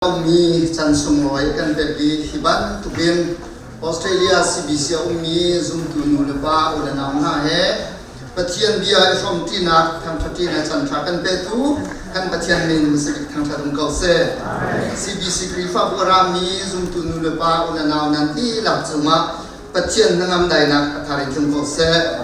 Ummi chan sunglawi kan pek i hi bantukin Australia CBC a ummi zumtu nu le pa u le nau hna he Pathian bia i hrawmṭinak thangṭhatṭinak chan ṭha kan petu kan Pathian min hmasabik thangṭhat um ko seh. CBC Khrihfabu a rami zumtu nu le pa u le nau nan dihlak cungah Pathian hnangam dainak a thar in tlung ko seh.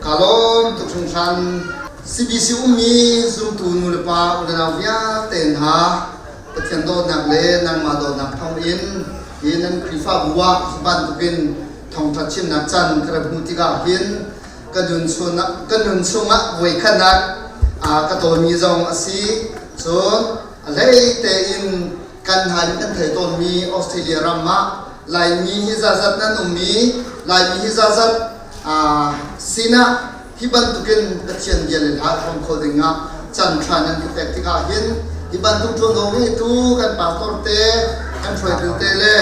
Ka lawm tuk hringhran. CBC ummi zumtu nu le pa u le nau vialte hna Pathian dawtnak le nangmah dawtnak thawngin hi nan Khrihfabu ah hi bantukin thawngṭha chimnak caan ka rak hmuh tikah hin ka nun chungah voikhatnak ka tawnmi zong a si. Cun a hlei tein kan hna in kan thei tawnmi Australia ram ah Laimi hi zazat nan ummi Laimi hi zazat sinah hi bantukin Pathian bia le hla hrawm kho dingah can ṭha nan ka pek tikah hin hi bantuk ṭuanvo ngeitu kan pastor te kan hruaitu te le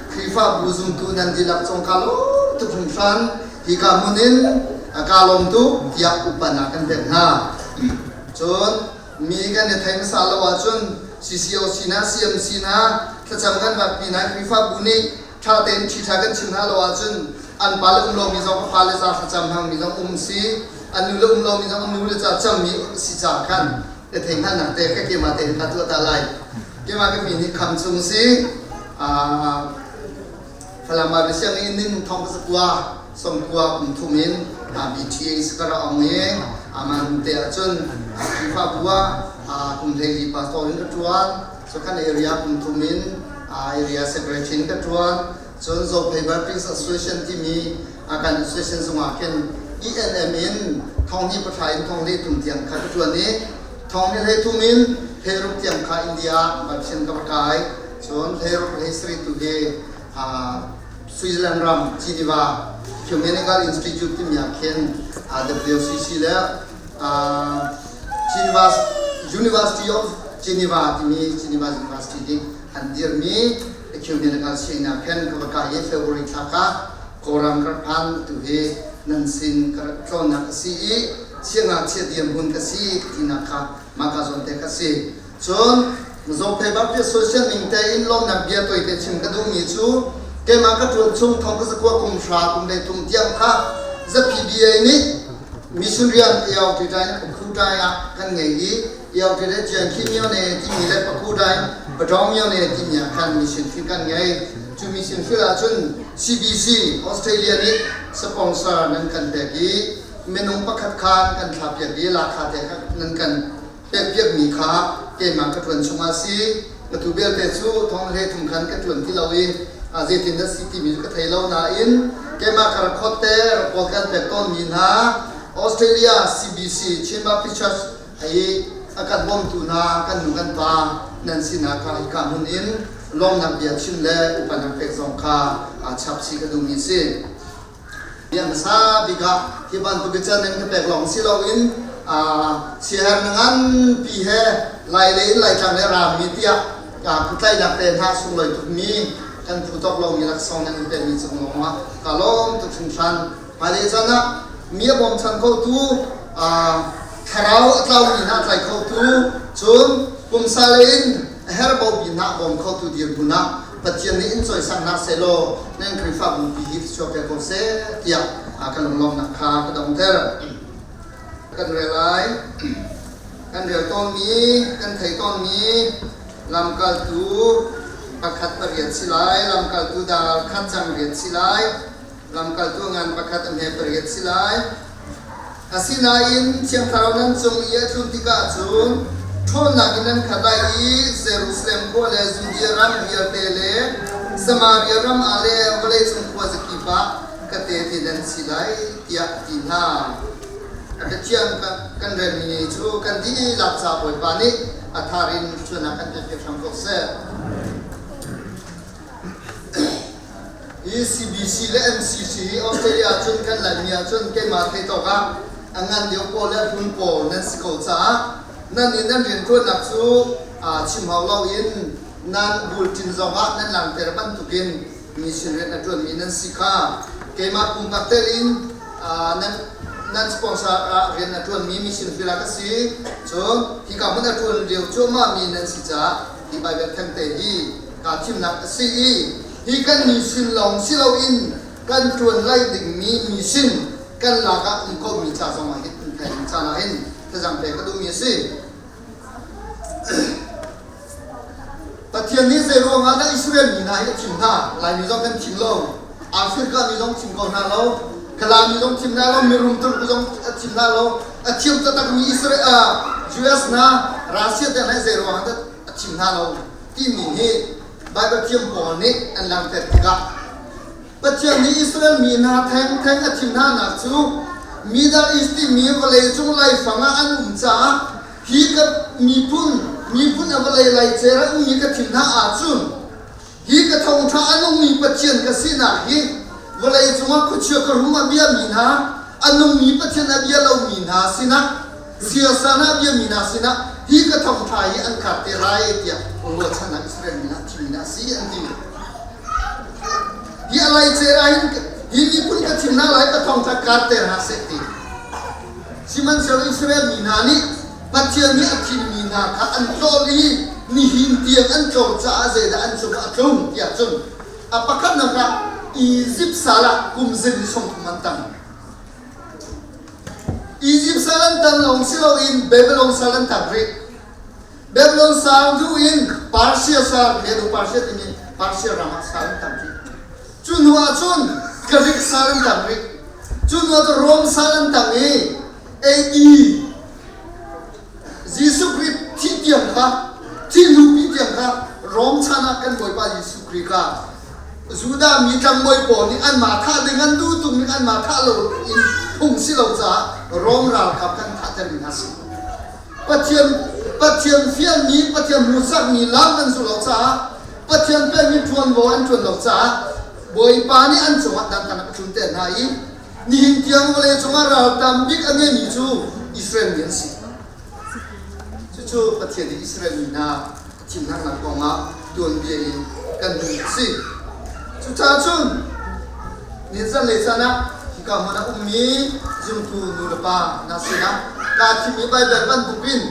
Khrihfabu zumtu nan dihlak cung kaa lawm tuk hringhran. Hika hmun in kaa lawm tuk tiah upanak kan pek hna. Cun mi kan i thei hmasa lo ahcun CCOC hna CMC hna thlacam kan vakpi hna Khrihfabu nih ṭha tein ṭhiṭha kan chim hna lo ahcun an pale um lomi zong a fale ca thlacam hmangmi zong um si, an nu le um lomi zong an nu le ca cammi si ca khan ka thei hngalhnak te ka keimah tein ka tuah ta lai. Keimah ka mi nih kham chung si. Falam ah sianginn in thong ka zakua sawmkua kum thum in BTA sakara ong i aman te ahcun Khrihfabu ah kum 14 pastor in ka ṭuan. So kan area kum thum in area secretary in ka ṭuan. Cun Zophei Baptist Association timi kan association zungah khin ENM in thong hnih pahra in thong 13 tiang kha ka ṭuan i thong hnih 13 in 16 tiang kha India Baptist ka va kai. Cun 16 17 tu hi Switzerland ram Geneva Ecumenical Institute timi ah khin WCC le Geneva University of Geneva timi Geneva University nih an dirmi Ecumenical sianginn khan ka va kai i February thla ka Kawlram ka rak phan. Tu hi nan sin ka rak tlawnnak a si i siangngakchia dirhmun ka si tinak kha mah ka zawn te kha si. Cun Zophei Baptist Association ning tein lawmnak bia toite chim ka duhmi cu keimah ka ṭuan chung thong ka zakua kum hra kum 13 tiang kha ZPBA nih mission rian AOT ṭai Pakhu ṭai ah kan ngei i AOT le Jiankhi Myone timi le Pakhu ṭai Padawng Myone timi ah khan mission field kan ngei. Cu mission field ahcun CBC Australia nih sponsor nan kan pek i minung pakhat khan kan thlapiak i lakha te nan kan pekpiakmi kha keimah ka ṭuan chungah a si. Atu belte cu thong 13 khan ka ṭuan ti lo i zeitin dah si timi cu ka thei lo nain keimah ka record te report kan pek tawnmi hna Australia CBC Chin Baptist Church i a kan bawmtu hna kan nu kan pa nan sinah kha hika hmun in lawmnak bia chim le upanak pek zong kha chap chih ka duhmi a si. Bia hmasa bik ah hi bantuk i can in ka pek lawng si loin siaherh na nganpi he Lai lei in Laitlang le rami tiah phutlaihnak te hna sunglawi tukmi kan phu tawk lomi laksawng nan in pekmi cung lawngah ka lawm tuk hringhran. Hmailei caan ah mi a bawmchan khotu, thlarau a tlaumi hna a tlai khotu, cun pumsa lei in a herhbomi hna a bawm khotu dirhmun ah Pathian nih in cawisang hna sehlaw nan Khrihfabu pi hi thluachuah pe ko seh tiah ka lunglawmhnak kha ka dongter. Kan rel lai. Kan rel tawnmi, kan thei tawnmi lamkaltu pakhat pariat si lai, lamkaltu dal khat cang riat si lai, lamkaltu ngan pakhat a hme pariat si lai. Asinain Thiang Thlarau nan cung i a tlun tikah cun ṭhawnnak in nan khat lai i Jerusalem khua le Judea ram vialte le Samaria ram ah le vawleicung khuazakip ah ka tehte nan si lai, tiah a ti hna. Pathian kan relmi cu kan dihlak ca Bawipa nih a thar in thluachuahnak kan pekpiak hram ko seh. Hi CBC le MCC hi Australia ahcun kan Laimi ahcun keimah thei tawk ah a ngan deuh pawl le hlun pawl nan si ko caah nan nih nan rianṭuannak cu chim hau loin nan bulṭin zongah nan langhter bantukin mission rian a ṭuanmi nan si kha keimah pumpak tel in nan nan sponsor ah rian a ṭuanmi mission fila ka si. Cun hika hmun a ṭuan lio cuahmahmi nan si caah. Hi Baibal thengte hi kaa thimnak a si i hi kan mission lawng si loin kan ṭuan lai dingmi mission kan lak ah um komi ca zong ah hin thai caan ah hin thazaang pek ka duhmi a si. Pathian nih zei ruangah dah Israel mi hna hi a thim hna? Laimi zong kan thim lo. Africa mi zong thim ko hna lo. Kala mi zong thim hna lo. Mirum Turk zong a thim hna lo. A thiam taktakmi Israel, US hna, Russia te hna zei ruangah dah a thim hna lo timi hi Bible thiam pawl nih an langhter tikah Pathian nih Israel mi hna thengtheng a thim hnanak cu Middle East timi vawleicung laifang ah an um caah hi ka miphun miphun a vawlei laicer a ummi ka thim hna ahcun hi ka thawngṭha a nungmi Pathian ka sinak hi vawlei cungah khuachia ka rum a biami hna a nungmi Pathian a bia lomi hna sinah siasal a biami hna sinah hi ka thawngṭha hi an kar te lai tiah ruahchannak Israel mi hna thimmi hna a si an ti. Hi a laicer ah hin hi miphun ka thim hna lai ka thawngṭha karter hna seh ti. Sihmanhsehlaw Israel mi hna nih Pathian nih a thimmi hna kha an tlawl i nihin tiang an tlawl caah zeidah an cungah a tlung tiah cun a pakhatnak ah Izipt sal ah kum zali 30 an tang. Izipt sal an tan lawng si loin Babylon sal an tang rih. Babylon sal hnu in Persia sal, Medo Persia timi Persia ram ah sal an tang rih. Cu hnu ah cun Greek sal an tang rih. Cu hnu ah cun Rom sal an tang i AD Jesuh Khrih thih tiang kha thih hnupi tiang kha Rom chan ah kan Bawipa Jesuh Khrih kha Judah mi tlangbawi pawl nih anmah thah ding an duh tung ning anmah thah lo in phung si lo caah Rom ralkap kan thahtermi hna si. Pathian Pathian fialmi Pathian hmuhsakmi lam an zulh lo caah Pathian pekmi ṭuanvo an ṭuan lo caah Bawipa nih an cungah dantatnak a tlunter hna i nihin tiang vawlei cungah ral tam bik a ngeimi cu Israel mi an si. Cucu Pathian nih Israel mi hna a thimhnak kongah tuanbia in kan hmuh a si. Cucaah cun nizan lei caan ah hika hmun ah ummi zumtu nu le pa hna sinah kaa thimmi Baibal bantukin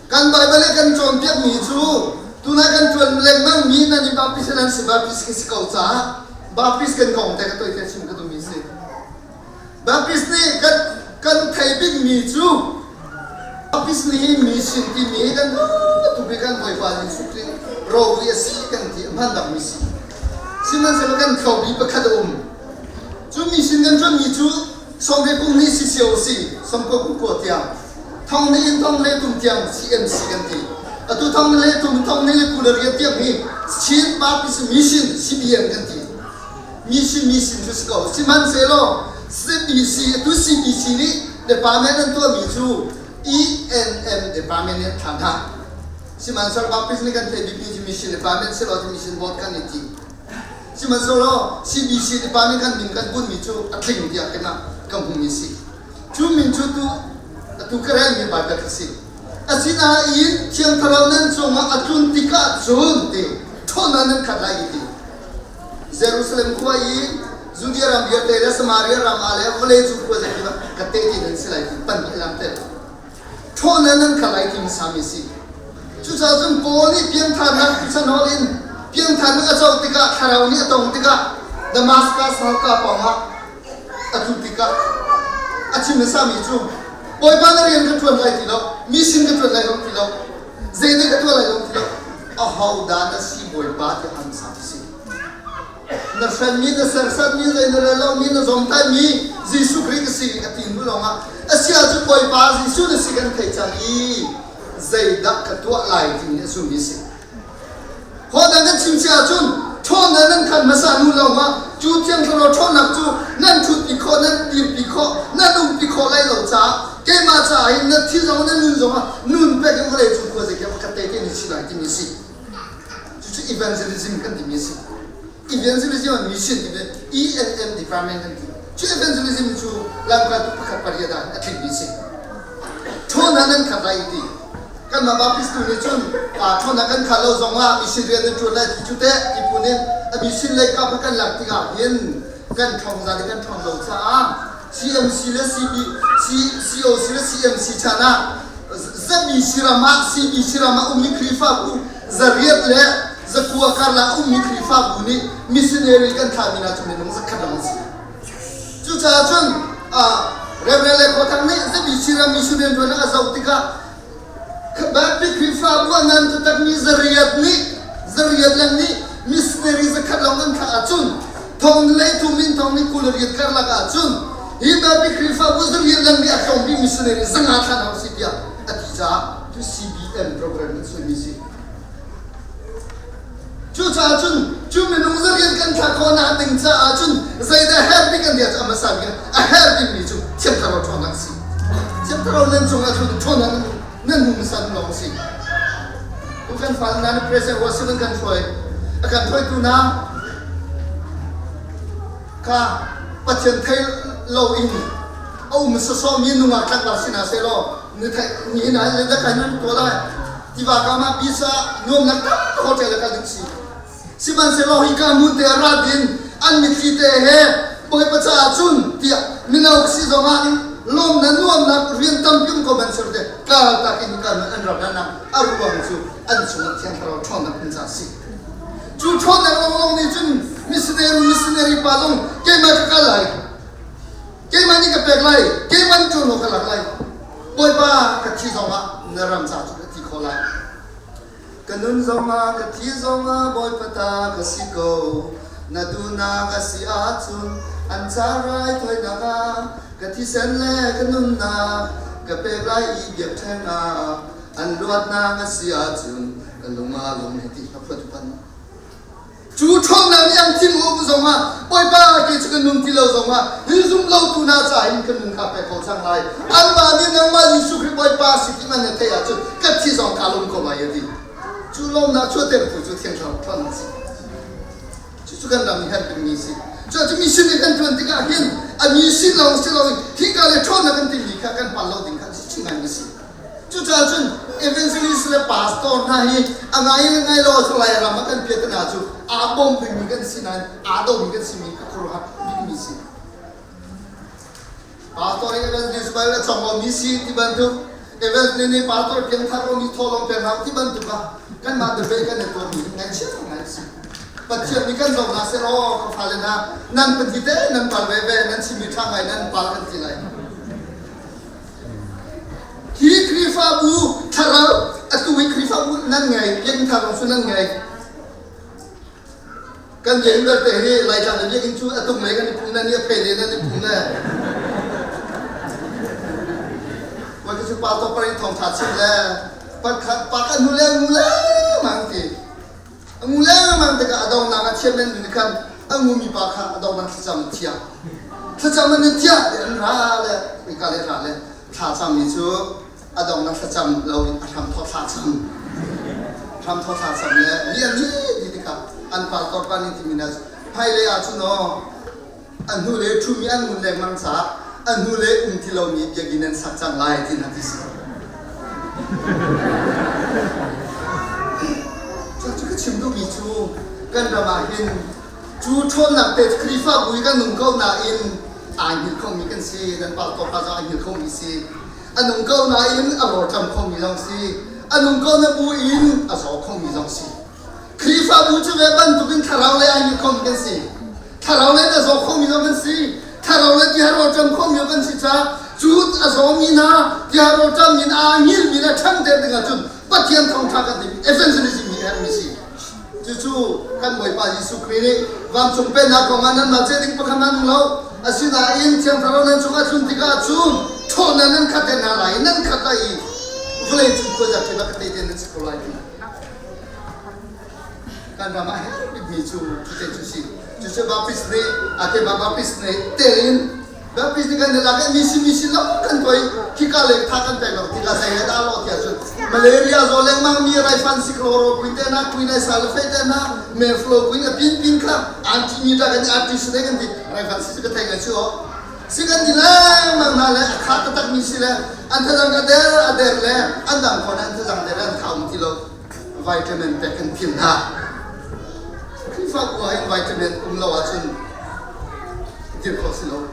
kan Baibal i kan cawnpiakmi cu tunah kan ṭuan lengmangmi nan i Baptist nan si Baptist ka si ko caah Baptist kan kong te ka toi te chim ka duhmi si. Baptist nih kan kan thei bikmi cu Baptist nih hin mission timi kan tuk i kan Bawipa Jesuh Khrih ropui a si kan ti a hman bakmi si. Sihmanhsehlaw kan thlobi pakhat a um. Cu mission kan ṭuanmi cu sawmre kum hnih si cio a si, sawmkua kum kua tiang. Thong nih in thong le tum tiang CMC kan ti. Atu thong le tum thong le kul le riat tiang hi Chin Baptist Mission CBM kan ti. Mission mission cu si ko. Sihmanhsehlaw CBC atu CBC nih department an tuahmi cu ENM department nih an thlah hna. Sihmanhsehlaw Baptist nih kan theih bikmi cu mission department silaw cu mission board kan i ti. Sihmanhsehlaw CBC department kan min kan bunmi cu a tling tiah keimah ka hmuhmi si. Cu min cu tu atu ka relmi Bible kha si. Asinain Thiang Thlarau nan cungah a tlun tikah cun ti ṭhawnnak nan khat lai i ti. Jerusalem khua i Judea ram vialte le Samaria ram ah le vawlei cung khua zakip ah ka tehte nan si lai ti pan nih a langhter. Ṭhawnnak nan khat lai ti hmasami a si. Cucaah cun Paul nih piantharnak tuchan holh in piantharnak a co tikah thlarau nih a tong tikah Damascus hauka pawngah a tlun tikah a chim hmasami cu Bawipa na rian ka ṭuan lai ti lo, mi sin ka ṭuan lai lo ti lo, zeidah ka tuah lai lo ti lo, ahodah na si Bawipa ti hal hmasa a si. Na hrenmi, na serhsatmi, zei na rel lomi, na zawmtaimi Jesuh Khrih ka si a ti hnu lawngah a si ahcun Bawipa Jesuh na si kan theih cang i zeidah ka tuah lai timi a zummi a si. Holh nan chim si ahcun ṭhawnnak nan khan hmasa hnu lawngah cu Thiang Thlarau ṭhawnnak cu nan ṭhutpi khawh, nan dirpi khawh, nan umpi khawh lai lo caah keimah caah hin na thi zong na nun zongah nun pek in vawlei cung khua zeikip pakhat te te na si lai timi a si. Cucu evangelism kan timi a si. Evangelism ah mission timi ENM department kan ti. Cu evangelism cu lamkaltu pakhat pariat ah a tlingmi a si. Ṭhawnnak nan khat lai ti. Kanmah Baptist tu nih cun ṭhawnnak kan khat lo zongah mission rian nan ṭuan lai ti cu teh ti phun in a mission lei kap kan lak tikah hin kan ṭhawng zat in kan ṭhawng lo caah CMC le CB, C, COC le CMC chan ah ZBC ram ah CBC ram ah ummi Khrihfabu. Zariat le zakua karlak ummi Khrihfabu nih missionary kan thlahmi hna cu minung zakhat lawng an si. Cucaah cun Reverend Le Khaw Thang nih ZBC ram missionary rian a zoh tikah Baptist Khrihfabu ah nan taktakmi zariat nih zariat leng nih missionary zakhat lawng an thlah ahcun thong lei thum in thong ni 20 riat karlak ahcun hi Baptist Khrihfabu zariat leng nih a tlawmmi missionary zanga thlah hna usih tiah a ti caah cu CBM program an suaimi si. Cucaah cun cu minung zariat kan thlah khawhnak ding caah cun zeidah herh bik an ti ahcun a hmasa bik a herh bikmi cu Thiang Thlarau ṭhawnnak a si. Thiang Thlarau nan cungah tlun ṭhawnnak nan hmu hmasa ding lawng a si. Tu kan fale hna nih President Washington kan hruai. A kan hruaitu hna kha Pathian thei loin a um sawsawmi nungak tlangval si hna sehlaw nihin ah zeidah kai nan tuah lai? Tiva kam ah beach ah nuamnak tampi hotel ah kal ding si. Sihmanhsehlaw hika hmun te ah rat in an mitthli te he Bawipa caah cun tiah mino si zongah lawmnak nuamnak rian tampi um ko ban ser te kal tak in hika an ram nak a ruang cu an chungah Thiang Thlarau ṭhawnnak hmun ca si. Cu ṭhawnnak lawnglawng nih cun missionary missionary pa zong keimah ka kal lai keimah nih ka pek lai keimah nih ṭuanvo ka lak lai Bawipa ka thi zongah na ram ca cu ka thi kho lai. Ka nun zongah ka thi zongah Bawipa ta ka si ko. Na duhnak a si ahcun an ca raithawinak ah ka thisen le ka nunnak ka pek lai i biakṭheng ah an luatnak a si ahcun ka lung ah lung he ti hla phuat pan. Cu ṭhawnnak nih an thin um zongah Bawipa kei cu ka nung ti lo zongah hi zum lotu hna caah hin ka nun kha pek ko cang lai. Anmah nih nangmah Jesuh Khrih Bawipa si ti man na theih ahcun ka thi zong kaa lawm ko lai a ti. Cu lawmnak chuahtertu cu Thiang Thlarau ṭhawnnak a si. Cucu kan ram nih herh bikmi a si. Cu mission nih kan ṭuan tikah hin a mi sin lawng si loin hika le ṭhawnnak kan timi kha kan pal lo ding kha chim ngaimi a si. Cucaah cun evangelist le pastor hna hi a ngai le ngai lo cu Lairam ah kan piat hna cu aa bawm dingmi kan si nain aa domi kan simi ka khuaruahhar bikmi si. Pastor nih evangelist bal a cong lomi si ti bantuk evangelist nih pastor piangthar lomi thawhlawm pek hna ti bantuk ah kanmah debate kan i tuahmi ngaihchia ngai a si. Pathian nih kan zoh hna seh law ka fale hna nan pahnih te nan pal veve nan chimmi ṭha ngai nan pal kan ti lai. Hi Khrihfabu thlarau atu hi Khrihfabu nan ngei, biakinn thar zong cu nan ngei. Kan biakinn vialte hi Laitlang le biakinn cu a tung lei kan i pum le ni a phei lei nan i pum le. Voi cu pa to pari thong tha chim le pakhat pa kan nu le ngu le mang ti. A ngu lengmang tikah a dongnak ah thiam nan nih khan a ngumi pa kha a dongnak thlacam thiah. Thlacam an thiah ti an ra le hika le ra le thlacam mi cu a dongnak thlacam lo in a hram thaw thlacam. Hram thaw thlacam le mi an ni ti tikah an pa tor pa nih timi na hmailei ah cun aw a hnu le ṭhumi an ngun lengmang caah a hnu le um ti lomi biakinn an sak cang lai ti hna ti si. Cu ka chim duhmi cu kan ram ah hin cu ṭhawnnak te Khrihfabu i kan nung ko nain aa hngilh khomi kan si nan pa ko pa zong aa hngilh khomi si a nung ko nain a rawṭam khomi zong si a nung ko na bu in a zaw khomi zong si Khrihfabu cu ve bantukin thlarau lei ai hngilh khomi kan si. Thlarau lei a zaw khomi zong kan si. Thlarau lei tiah rawlṭam khomi kan si caah cu a zawmi hna tiah rawlṭam in aa hngilmi le ṭhangter dingah cun Pathian thawngṭha kan timi evangelism hi a herhmi si. Cucu kan Bawipa Jesuh Khrih nih vancung pennak kongah nanmah ceh ding pakhat nan um lo. Asinain Thiang Thlarau nan cungah tlun tikah cun ṭhawnnak nan khat te hna lai i nan khat lai i vawlei cung khuazak kip ah ka tehte nan si ko lai ti. Kan ram ah herh bikmi cu cute cu si. Cucu Baptist nih Athema Baptist nih tel in Baptist nih kan lak i misi misi lo kan tuah i khika le tha kan pek lo tika zei he dah lo tiah cun malaria zaw lengmang mi raifan sikloro kuin te na quinine sulfate te na mefloquine a pin pin kha anti mi ta kan artisan kan ti raifan si ka thei ngai chu si kan ti lengmang hna le a kha taktak mi si le an thazang ka der a der le an dang khon an thazang der an tha um ti lo vitamin pek kan phil hna Khrihfabu ah hin vitamin um lo ahcun dir khawh si lo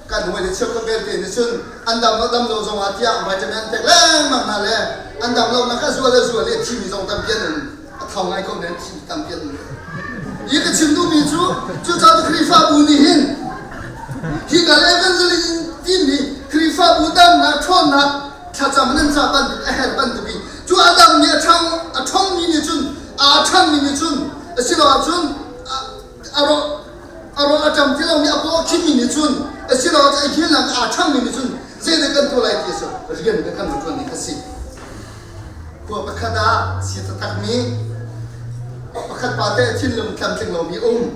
kan hawi le cheukhat vialte nih cun an dam lo dam lo zong ah tiah vitamin an pek lengmang hna le. An dam lonak a zual a zual i a thimi zong tampi an um. A thau ngai ko nain thimi tampi an um. Hi ka chim duhmi cu cucaah Khrihfabu nih hin hi kal evangelism timi Khrihfabu damnak ṭhawnnak thlacam nan ca bantuk a herh bantuk i cu a dammi a ṭhang a ṭhawngmi nih cun aa ṭhangmi nih cun asiloah cun a rawh a rawh a ṭam ti lomi a paw a khimmi nih cun asiloah a hilnak aa ṭhangmi nih cun zeidah kan tuah lai ti a si rian kan kan ṭuan ding a si. Khua pakhat ah si taktakmi pakhat pa te thinlung tlamtling lomi um.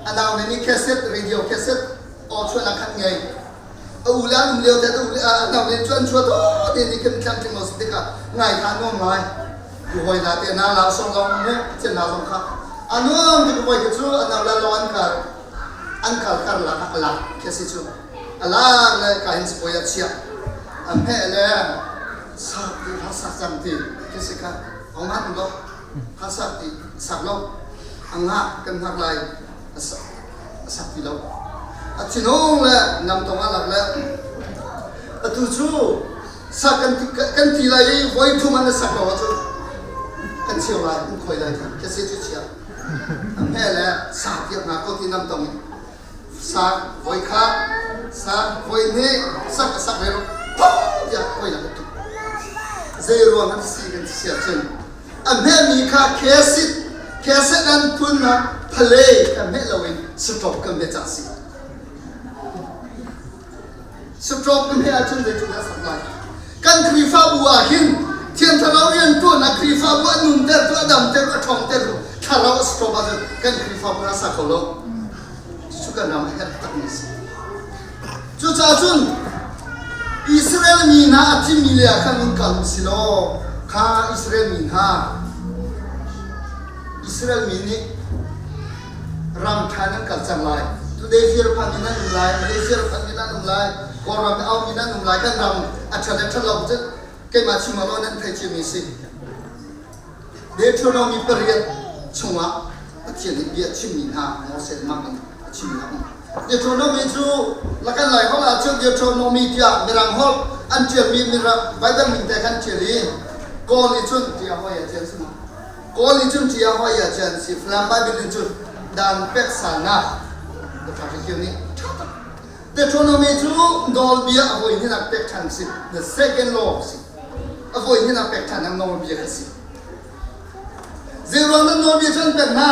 A nau le nih cassette radio cassette aw chuahnak khan ngei. A u le an um lio te a u le a nau le cu an chuah thaw te nih khin tlamtling lo si tikah ngai kha nuam ngai. Tu hoi na te na la song zong mu chen na zong kha. A nuam ti voi cu a nau le lo an kar an kal kar lak ah a lak khi si cu. A lak le ka hin sibawi a chiah. A hmeh le sak ti kha sak cang ti khi si kha a ngat lo kha sak ti sak lo a ngah kan hngak lai a sak ti lo a thinung le namtong a lak le atu cu sak kan kan ti lai i voi thum an sak lo ahcun kan cheu lai kan khoi lai khi si cu chia a hme le sa tiak nga ko ti namtong in sak voi khat sak voi hnih sak a sak ve tiah koi lang tuk zei ruang an si kan si ahcun a hmehmi kha khesit khesit an phun na phale kan hmeh loin sutop kan hmeh cang si sutop kan hmeh ahcun zei dah sak lai kan Khrihfabu ah hin Thiang Thlarau rian tuannak Khrihfabu a nunter tu a damter a ṭhawngter tu Thlarau a stop ahcun kan Khrihfabu a sa kho lo. Cucu kan ram a herh takmi a si. Cucaah cun Israel mi hna a thimmi le ah khan un kal u si law kha Israel mi hna Israel mi nih ram ṭha nan kal cang lai. Today fir phan in nan um lai, Malaysia phan in nan um lai, Kawlram i aumi nan um lai, kan ram a ṭhat le ṭhat lo cu keimah chim lo nan thei ciami si. Deuteronomy pariat chungah Pathian nih bia chimmi hna Moses hmang in a chimmi a um. Deuteronomy cu lakan lai holh ahcun Deuteronomy tiah Mirang holh an ṭialmi Mirang Bible min te khan ṭial i Kawl nih cun tiah hawi a ṭial si ma? Kawl nih cun ṭia hoi ah cun si Falam Bible in cun dan pek salnak Dr. nih ṭha tak Deuteronomy cu nawlbia a voi hnih pek ṭhan si the second law si a voi hnih pek ṭhan ang nawlbia kha si Zeiruang dah nawlbia cu an pek hna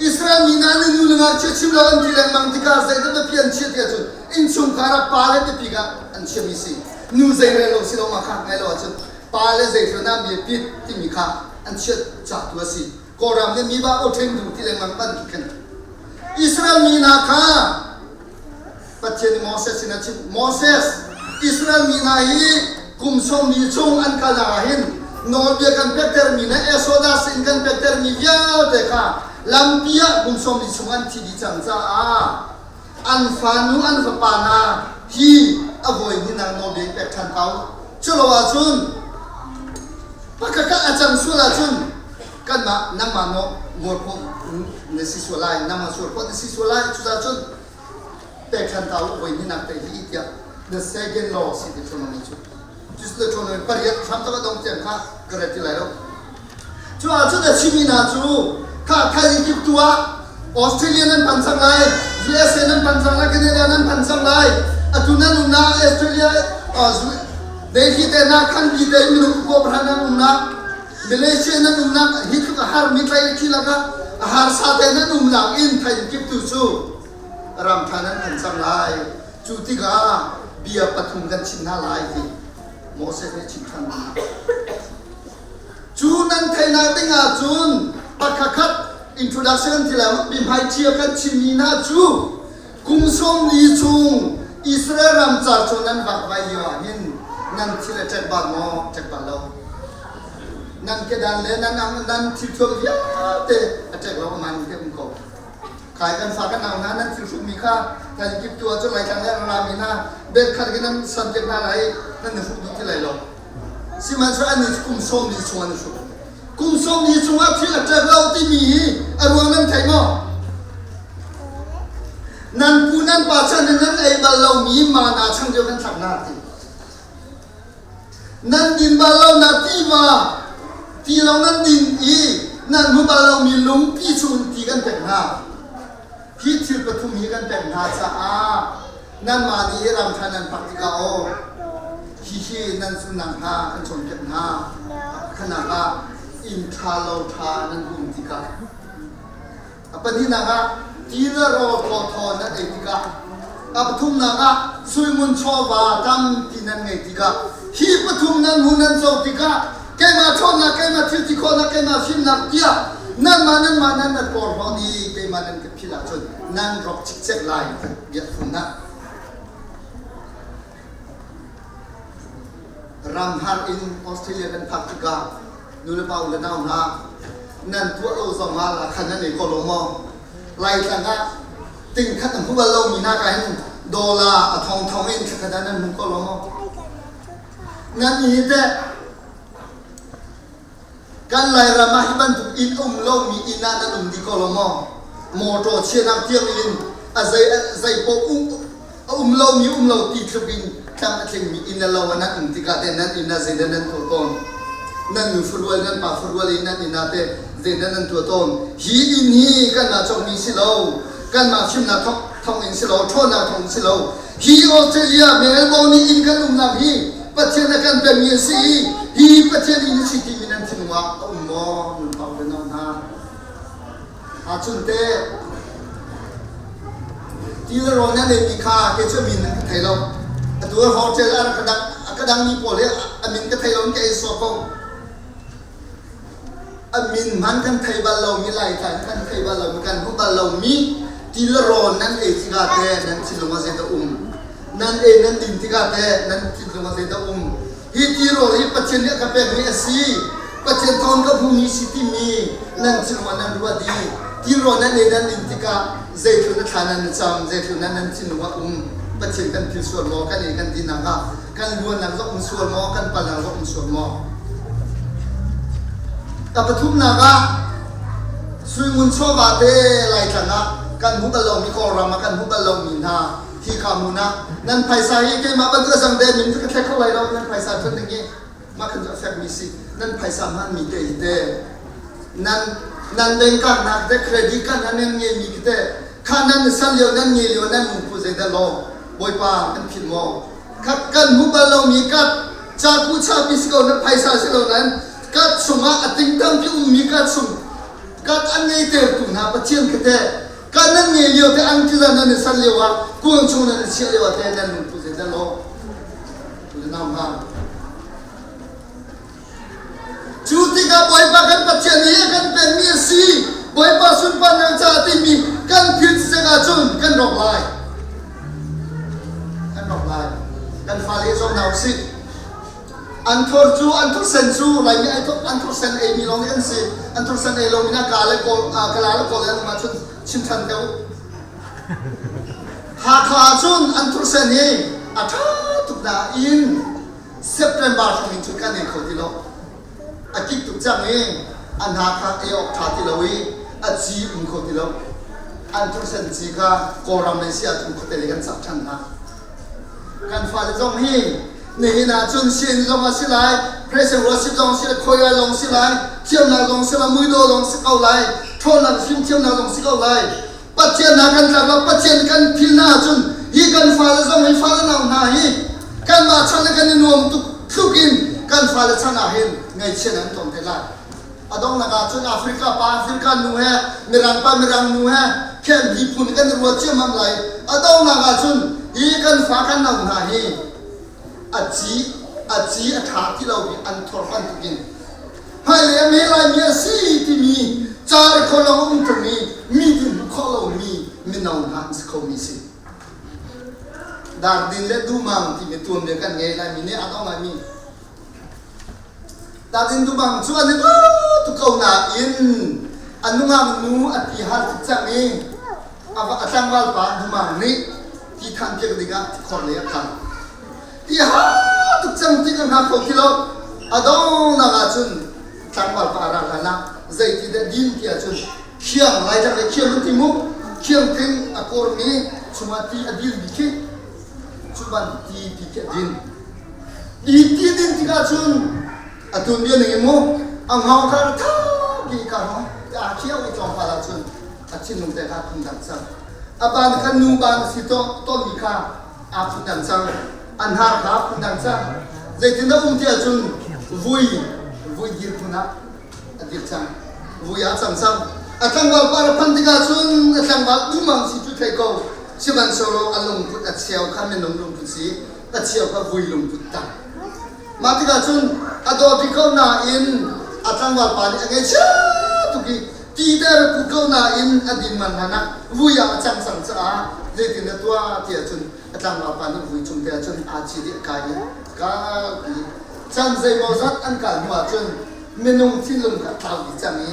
Israel mi hna nih nu le ngakchia chim lo an ti lengmang tikah zeidah biapi an chiah tiah cun innchungkhar ah pa le biapi kha an chiahmi si nu zei rel lo si lo ma kha ngai lo ahcun pa le zei hna mi pit timi kha an chiah ca tu a si Kawlram nih mi ba o ṭhen du ti lengmang bantuk khin Israel mi hna kha Pathian nih Moses sin a chim Moses Israel mi hna hi kum sawm li chung an kal ah hin nawlbia kan pektermi le Exodus in kan pektermi vialte kha lampi ah kum sawm li chung an thi dih cang caah an fanu an fapa hna hi a voi hnih nawlbia i pek ṭhan ko culo ahcun pakhat a cang sual ahcun kanmah nangmah naw mualpho na si sual lai nangmah sual khawh na si sual lai cucaah cun pek ṭhan ta u voi hnih te hi tiah the second law si Deuteronomy cu Deuteronomy pariat hram tak a dong tiang kha ka ret ti lai lo Cu ahcun a chimmi hna cu kha thaizing kiptu ah Australia nan phan cang lai, USA nan phan cang lai, Canada nan phan cang lai. Atu nan umnak Australia Delhi te hna khanpi te minung ukua pahra nan umnak Malaysia nan umnak hi tluk a harmi tlai thi lakah a harsa te nan umnak in thaizing kiptu cu ram ṭha nan phan cang lai. Cu tikah bia pathum kan chim hna lai ti Moses nih chim ṭhan hna. Cu nan theihnak ding ahcun pakhatkhat introduction ti le biahmaiṭhi kan chimmi hna cu kum 40 chung Israel ram car cu nan vakvai lio ah hin nan thil a ṭek bal maw? Ṭek bal lo. Nan kedan le nan nan thilthuam vialte a ṭek lo aman te um ko. Khai kan fa kan nau hna nan thil hrukmi kha kan kip tu ahcun Laitlang le rami hna bel khat in nan san piak hna lai nan i hruk duh ti lai lo. Sihmanhsehlaw annih cu kum 40 chung an i hruk. Kum 40 chungah thil a ṭek lo timi hi a ruang nan thei maw? Nan pu nan pa chan in nan ei bal lomi mana chang lio kan thlak hna ti. Nan din bal lo na tiva ti lo nan din i nan hmu bal lomi lungpi chung ti kan pek hna. Hi thil pathum hi kan pek hna caah nanmah nih ram ṭha nan phak tikah aw hihi nan zumnak hna kan cawnpiak hna. Khanak ah inn ṭha lo ṭha nan um tikah A pahnihnak ah ti le rawl thawthaw nan ei tikah, a pathumnak ah suingun chawva tampi nan ngei tikah, hi pathum nan hmu nan co tikah keimah ṭhawnnak, keimah thil ti khawhnak, keimah fimnak tiah nanmah nanmah nan nan porhlawn i keimah nan ka philh ahcun nan rawk cikcek lai biakfungnak. Ramhar in Australia kan phak tikah nulepa u le nau hna nan tuah lo zong ah lakhan nan ei ko lo maw? Laitlang ah ting khat a hmu bal lomi hna ka hin dollar a thong thong in thlakhat ah nan hmu ko lo maw? Nan i teh Kan Lairam ah hi bantuk inn a um lomi inn ah nan um dih ko lo maw? Mawṭaw chiahnak tiang in a zei zei paoh um a um lomi um lo ti tluk in tlam a tlingmi inn le lo ah nan um tikah teh nan inn ah zeidah nan tuah tawn? Nan nu farual nan pa farual in nan inn ah teh zeidah nan tuah tawn? Hi inn hi kanmah cawkmi si lo, kanmah fimnak thawng in si lo, ṭhawnnak thawng in si lo, Hi Australia Melbourne i inn kan umnak hi Pathian a kan pekmi a si i hi Pathian inn a si timi nan thinlung ah a um maw? Nan pau le nau hna. Ahcun teh ti le rawl nan eimi kha kei cu a min nan ka thei lo. Atu hotel a ka dang a ka dangmi pawl hi a min ka thei lo in ka ei sawh ko. A min hmanh kan thei bal lomi Laitlai kan thei bal lomi kan hmu bal lomi ti le rawl nan ei tikah teh nan thinlung ah zeidah um? Nan ei nan din tikah teh nan thinlung ah zeidah um? Hi ti rawl hi Pathian nih a ka pekmi a si. Pathian thawng ka hmumi si timi nan thinlung ah nan ruah dih. Ti rawl nan ei nan din tikah zeitluk na thla nan cam, zeitluk nan nan thinlung ah um? Pathian kan philh sual maw? Kan ei kan dinnak ah kan luannak zong um sual maw kan palnak zong um sual maw a pathumnak ah suingun chawva te laitlang ah kan hmu bal lomi kawlram ah kan hmu bal lomi hna hi kha hmun ah nan phaisa hi keimah bantuk a zang de min ka thlek kho lai lo nan phaisa thun ding hi mah khan cu a fekmi si nan phaisa hmanmi te hi te nan nan bengkaknak te credit card nan ngeimi khi te kha nan san lio nan nge lio nan lungput zeidah law bawipa kan philh maw Khat kan hmu bal lomi kat caku chapi si ko na phaisa si lo nain kat chungah a ting tampi ummi kat chung kat an ngeitertu hna Pathian kha teh kat nan ngei lio te an tila nan i san lio ah kuang chung nan i chiah lio ah teh nan lungput zeidah law nam ha Cu tikah Bawipa kan Pathian nih a kan pekmi a si. Bawipa sunparnak caah timi kan philh cicek ahcun kan rawk lai. Kan rawk lai. Kan fale zong hna usih. Anthur cu anthur sen cu Laimi ai thok anthur sen eimi lawng nih an si. Anthur sen ei lomi na ka le kawl kala le kawl an um ahcun chim ṭhan te u. Hakha ahcun anthur sen hi a ṭha tuk nain September hrawng in cun kan ei kho ti lo. A kik tuk cang i a hna kha ei awk ṭha ti lo i a ci um kho ti lo. Anthur sen ci kha Kawlram lei si ahcun khuate lei kan cak ṭhan hna. Kan fale zong hi nihin ahcun sianginn zong a si lai, praise and worship zong si lai, choir zong si lai, thiamnak zong si lai, muidaw zong si ko lai, ṭhawnnak fimthiamnak zong si ko lai. Pathian hna kan tlak lo Pathian kan phil hna ahcun hi kan fale zong hi fale nau hna hi kanmah chan le kan i nuam tuk tluk in kan fale chan ah hin ngaihchiat an tong te lai. A donghnak ahcun Africa pa Africa nu he Mirang pa Mirang nu he khen miphun kan i ruat ciammam lai. A donghnak ahcun hi kan fa kan nau hna hi a ci a ci a ṭha ti lomi an thor bantukin hmailei a me laimi a si timi ca le kho lo a um ṭung i mi din hmuh khawh lomi mino hna an si khomi si. Dardin le Dumang timi tuanbia kan ngei laimi nih a dong laimi Dardin Dumang cu an i tuk ko nain a nungak nu a ti har tuk cang i a tlangval pa Dumang nih ti than piak dingah tikhor lei a kal. Ti ha tuk cang ti ka hngak kho ti lo. A donghnak ahcun tlangval pa a ra hlan ah zeiti dah din ti ahcun khiang Laitlak le khiang an ti mu khiang thing a kawrmi chungah ti a dilmi khi cu ban ti ti khi a din. I ti din tikah cun a tuanbia ning in mu a hngawng kha tha ki ka hngawng a khiau i tlawmpal ah cun a thinlung te kha phun dang cang. A ban kha nu ban si to tonmi kha aa phun dang cang. A hnar kha phun dang cang. Zeitindah um ti ahcun vui vui dir phun ah a dir cang. Vui ah cang cang. A tlangval par a phanh tikah cun a tlangval dumang si cu thei ko. Sihmanhsehlaw a lungput a cheu kha minung lungput si, a cheu kha vui lungput tang. Mah tikah cun a dawt rih ko nain a tlangval pa nih a ngaihchia tuk i ti te a rak put ko nain a din man hlan ah vui ah a cang cang caah zeitin a tuah ti ahcun a tlangval pa nih vui cung te ahcun aa cit i a kai i kalpi chan zeimawzat an kal hnu ahcun minung thinlung kha a tlau dih cang i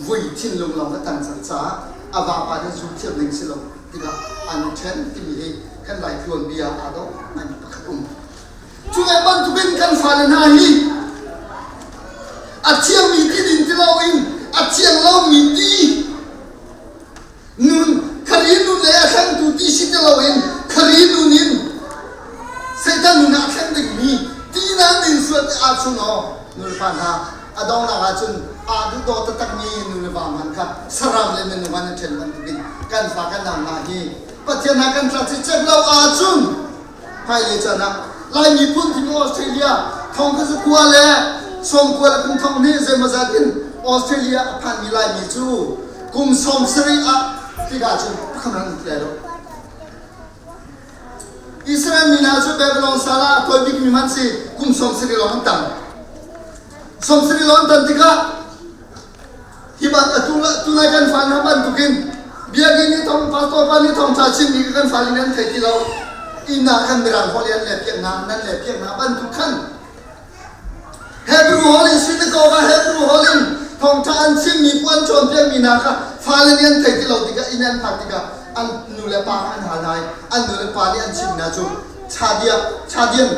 vui thinlung lawng a tang cang caah a vapa nih zul thiam ding si lo tikah an i ṭhen timi hi kan Lai tuanbia aa dawh ngaimi pakhat um. Cu ve bantukin kan fale hna hi a thiangmi ti din ti loin a thiang lomi ti nun khari nun le a thlengtu ti si ti loin khari nun in Satan nun ah a thleng dingmi ti nan din sual ahcun aw nulepa hna a donghnak ahcun aa duhdaw taktakmi nu le va hmanh kha saram le minung an i ṭhen bantukin kan fa kan nau hna hi Pathian hna kan tla cicek lo ahcun hmailei caan ah Lai miphun timi Australia thong kha zakua le sawmkua le kum thong hnih zeimawzat in Australia a phanmi Laimi cu kum 70 ah tikah cun pakhat an ti lai lo. Israel mi hna cu Babylon sal ah a tawi bikmi hmanh si kum 70 lawng an tang. 70 lawng an tan tikah Hi ban atu tunai kan fa hna bantukin biakinn i thong pastor pa nih thawngṭha chimmi kha kan fale nih an thei ti lo. Inn ah khan mirang holh an leh piak hna, nan leh piak hna bantuk khan Hebrew holh in synagogue ah Hebrew holh in thawngṭha an chimmi puan cawnpiakmi hna kha fale nih an thei ti lo tikah inn an phak tikah an nu le pa kha an hal hna i an nu le pa nih an chimmi hna cu Chadia Chadian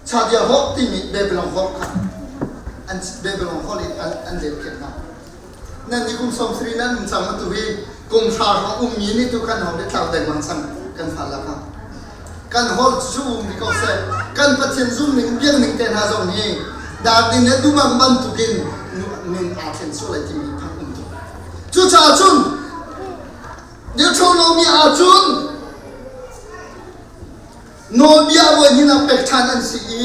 Chadia holh timi Babylon holh kha an Babylon holh in an let piak hna. Nan nih kum 70 nan um cang atu hi kum hra hrawng ummi nih tu kan hong le tlau dengmang cang kan fa la kha. Kan holh cu um rih ko seh. Kan Pathian zum ning biak ning te hna zong hi dardin le dumang bantukin nun aa thlen sual lai timi phang um tuk. Cucaah cun Deuteronomy ahcun Nawlbia voi hnihnak pek ṭhan an si i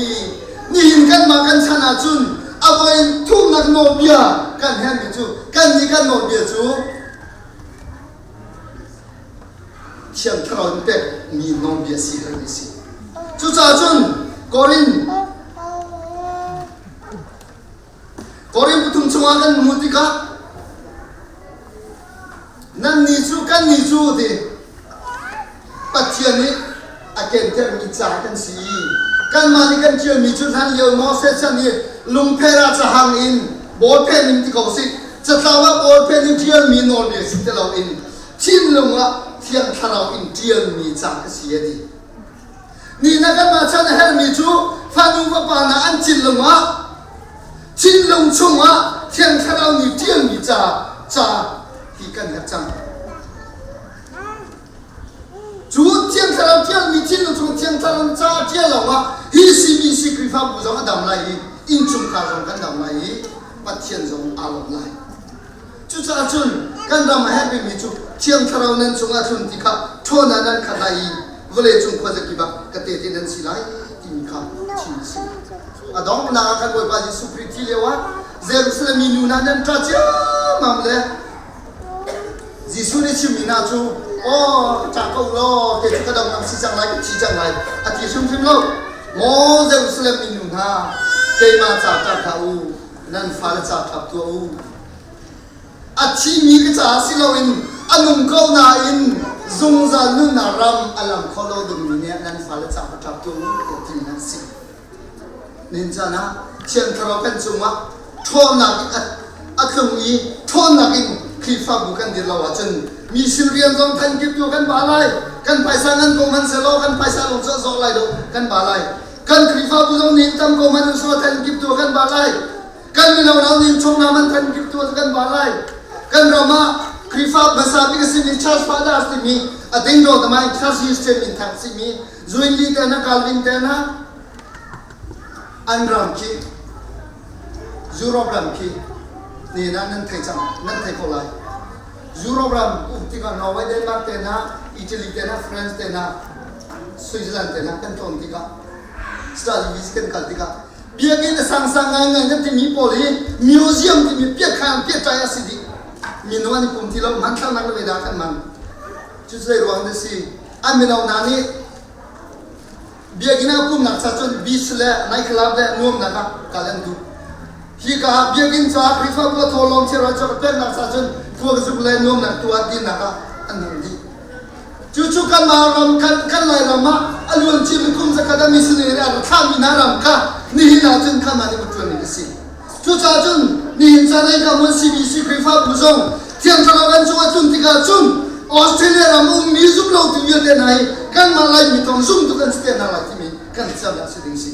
nihin kanmah kan chan ahcun a voi thumnak nawlbia kan herhmi cu kannih kan nawlbia cu Thiang Thlarau in pekmi nawlbia si herhmi si. Cucaah cun Korin Korin pathum chungah kan hmuh tikah nannih cu kannih cu ti Pathian nih a kentermi ca kan si i kanmah nih kan ṭialmi cu hlan lio Moses chan i lungpher ah cahang in bawlpen in ti ko sih catlang ah bawlpen in ṭialmi nawlbia si ti loin thinlung ah Thiang Thlarau in ṭialmi ca ka si a ti. Ni na kanmah chan a herhmi cu fanu vapa hna an thinlung ah thinlung chungah Thiang Thlarau nih ṭialmi ca ca hi kan herh cang. Cu Thiang Thlarau ṭialmi thinlung chung Thiang Thlarau ca ṭial lawngah hi CBC Khrihfabu zong a dam lai i innchungkhar zong kan dam lai i Pathian zong aa lawm lai. Cucaah cun kan ram a herh bikmi cu Thiang Thlarau nan cungah tlun ti kha ṭhawn ah nan khat lai i vawleicung khuazakip ah ka tehte nan si lai timi kha chim a si. A donghnak ah kan Bawipa Jesuh Khrih thi lioah Jerusalem mi nu hna nan ṭa ciammam le Jesuh nih chimmi hna cu aw ṭa ko law kei cu ka dong ngam si cang lai ka thi cang lai a ti hrimhrim lo. Maw Jerusalem mi nu hna keimah ca ṭap hlah u nan fale ca ṭap tuah u. A thimi ka caah si loin a nung ko nain zungzal nunnak ram a lam kho lo dingmi nih nan fale ca va ṭap tuah u tiah ti nan si. Nihin caan ah Thiang Thlarau kan cungah ṭhawnnak in a tlung i ṭhawnnak in Khrihfabu kan dir lo ahcun mi sin rian zong than kip tu kan ba lai. Kan phaisa ngan ko hmanh selaw kan phaisa lawng cu a zawh lai lo kan ba lai. Kan Khrihfabu zong nih tam ko hmanh usua than kip tu kan ba lai. Kan mino hna nih chungna man than kip tu kan ba lai. Kan ram ah Khrihfa hmasa bik a simi Church Fathers timi a ding do tamai Church history min thang simi Zwingli te hna Calvin te hna. An ram khi Europe ram khi ni na nan thei cang nan thei ko lai. Europe ram um tikah Norway, Denmark te hna, Italy te hna, France te hna, Switzerland te hna kan tlawn tikah study visa kan kal tikah biakinn a sangsang ngaingai nan timi pawl hi museum timi piakhang piaṭai a si dih. Minung an i pum ti lo hmanthlaknak le dah kan hman. Cucu zei ruang dah si? An mino hna nih biakinn ah pumnak ca cun beach le nightclub le nuamnak ah kal an duh. Hi ka ah biakinn caah Khrihfabu a thaw lawng thiarah cu peknak ca cun kuakzuk le nuamnak tuah dinnak ah an hmang dih. Cucu kanmah ram kan kan Lairam ah a luan cimi kum zakhat ah missionary a rak thlahmi hna ram kha nihin ah cun kanmah nih va ṭuan ding a si. Cucaah cun nihin caan ah hika hmun CBC Khrihfabu zong Thiang Thlarau kan cung a tlun tikah cun Australia ram ummi zumlotu vialte hna hi kanmah Laimi thawng zumtu kan si te hna lai timi kan thiamnak si ding si.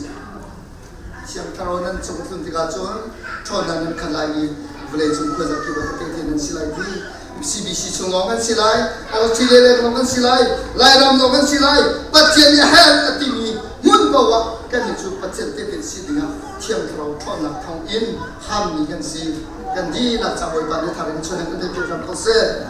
Thiang Thlarau nan cung a tlun tikah cun ṭhawnnak nan khat lai i vawleicung khuazakip ah tehte nan si lai ti CBC chung lawng kan si lai, Australia leng lawng kan si lai, Lairam lawng kan si lai, Pathian nih a herh a timi hmun paoh ah kannih cu Pathian tehte si dingah Thiang Thlarau ṭhawnnak thawng in hammi kan si. Kan dihlak ca Bawipa nih thar in chun in kan pek hram ko seh.